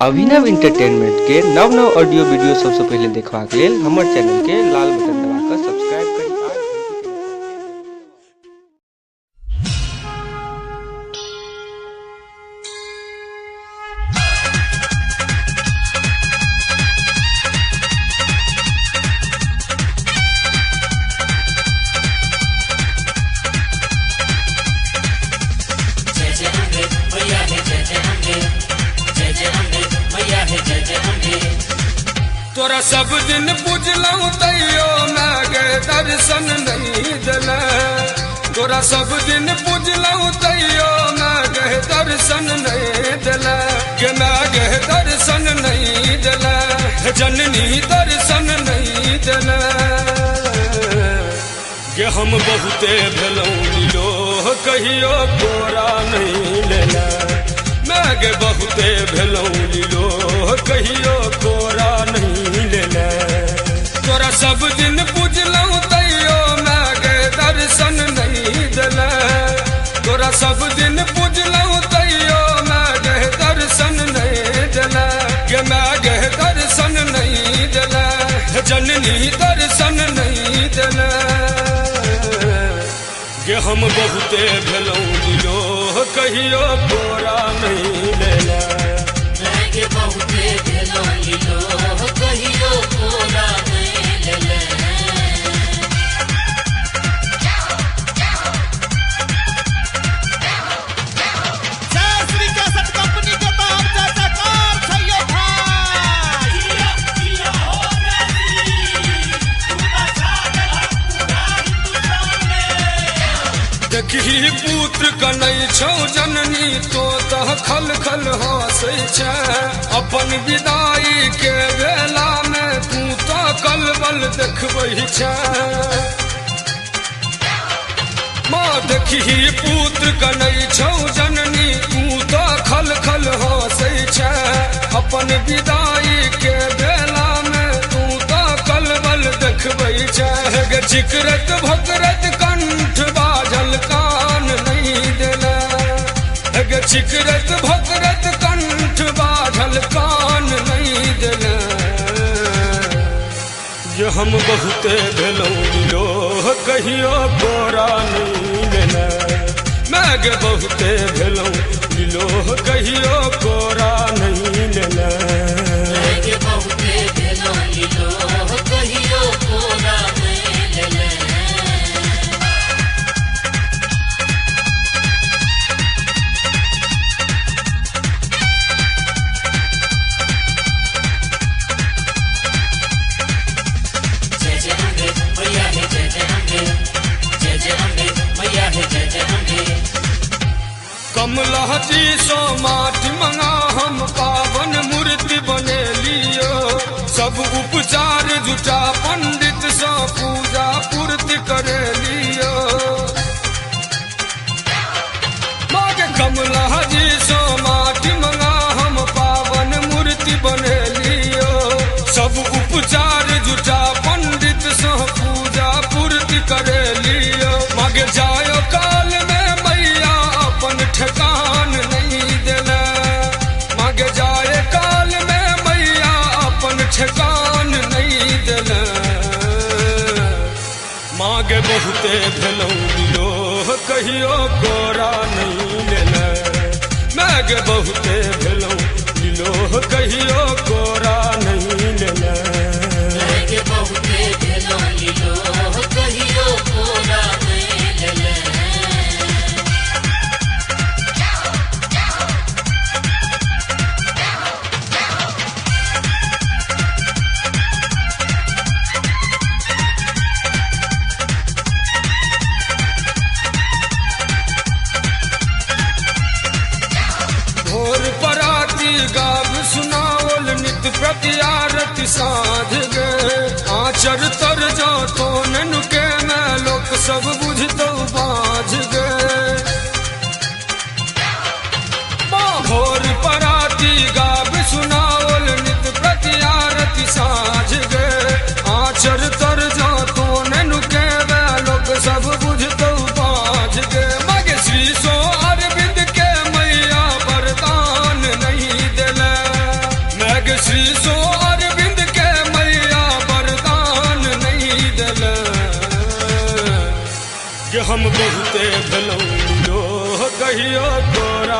अभिनव entertainment के नव नव ऑडियो वीडियो सबसँ पहिले देखबाक लेल हमर चैनल के लाल बटन दबा कऽ सब्सक्राइब करी आ घंटी के निशान के जरूर दबाउ। जय जय अम्बे मैया हे जय जय अम्बे, जय जय अम्बे मैया हे जय जय अम्बे। तोरा सब दिन पूजलहुँ तैयो मैं गे दर्शन नहीं दिले। तोरा सब दिन पूजलहुँ तैयो मैं गे दर्शन नहीं दिले। गे मैं गे दर्शन नहीं दिले, जननी दर्शन नहीं दिले। गे हम बहुते भेलहुँ लीलो कहियो कोरा नहीं लेले। मैं गे बहुते भेलहुँ लीलो कहियो कोरा नहीं लेले। तोरा सब दिन पूजलहुँ तैयो मैं गे दर्शन नहीं दिले। तोरा सब दिन पूजलहुँ तैयो मैं गे दर्शन नहीं दिले। गे मैं गे दर्शन नहीं दिले, जननी दर्शन नहीं दिले। गे हम बहुते भेलहुँ लीलो कहियो कोरा नहीं लेले। मैं गे बहुते भेलहुँ लीलो कहियो कोरा नहीं लेले। जय श्री कैसेट कंपनी के तहत जय जयकार छैयो भाई। देखी पुत्र कनै छौ जननी तो तह खल खल हंसै छै। अपन विदाई के बेला में तू तो कलबल देखबै छै। माँ देखी पुत्र कनै छौ जननी तू तो खल खल हंसै छै। अपन विदाई के बेला में तू तो कलबल देखबै छै। गे चिकरत भकरत कंठ बाजल कान नहीं देले। गे चिकरत भकरत कंठ बाजल कान नहीं देले। ये हम बहुते भेलहुँ लीलो कहियो कोरा नहीं लेले। मैं गे बहुते भेलहुँ लीलो कहियो कोरा नहीं लेले। मैं गे बहुते भेलहुँ लीलो कहियो कोरा नहीं लेले। जय जय अम्बे मैया हे जय जय अम्बे, जय जय अम्बे मैया हे जय जय अम्बे। कमला जी सो माटी मंगा हम पावन मूर्ति बने लियो। सब उपचार जुटा पंडित सो पूजा पूर्ति करे लियो। माँ के कमला जी सो माटी मंगा हम पावन मूर्ति बने लियो। सब उपचार जुटा पंडित सो पूजा पूर्ति करे लियो। मागे जायो काल में मैया अपन ठेकान नहीं देले। मागे जाए काल में मैया अपन ठेकान नहीं देले। मागे बहुते भेलहुँ लीलो कहियो कोरा नहीं लेले। मैं गे बहुते भेलहुँ लीलो कहियो कोरा नहीं लेले। मैं गे बहुते भेलहुँ लीलो कहियो कोरा नहीं लेले। भोर पराती श्री सो अरविंद के मैया वरदान नहीं दिल कि हम बहुते भेलौं लीलो कहियो कोरा।